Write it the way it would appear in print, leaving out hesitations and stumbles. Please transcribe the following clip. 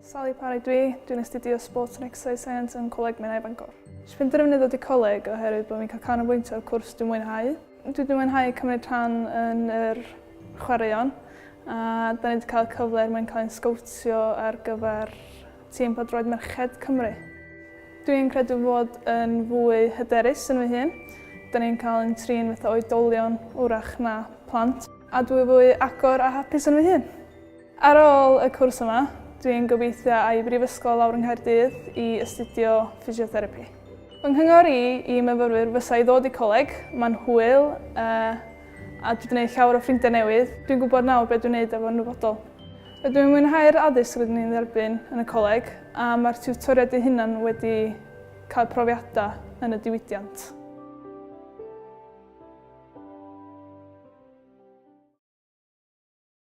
Sally Parry dwi, dwi'n astudio Sports and Exercise Science yn Coleg Menai Bangor. Nes i penderfynu ddod i coleg oherwydd bod fi'n cael canolbwyntio ar cwrs dwi'n mwynhau. Dwi wedi mwynhau cymryd rhan yn yr chwaraeon a da ni wedi cael cyfle er mwyn cael ein sgowtio ar gyfer tîm pêl-droed merched Cymru. Dwi'n credu fod yn fwy hyderus yn fy hun. Da ni'n cael ein trin fatha oedolion wrach na plant. A dwi fwy agor a hapus yn fy hun. Ar ôl y cwrs yma, dwi'n gobeithio a i brifysgol lawr yng Nghaerdydd i astudio ffisiotherapi. Fy nghyngor i i myfyrwyr fysa i ddod i coleg, mae'n hwyl uh, a dwi wedi gwneud llawer o ffrindiau newydd. Dwi'n gwybod nawr beth dwi'n gwneud efo'n nyfodol. Rydw i'n mwynhau'r addysg rydyn ni'n dderbyn yn y coleg a mae'r tiwtoriaid eu hunain wedi cael profiadau yn y diwydiant.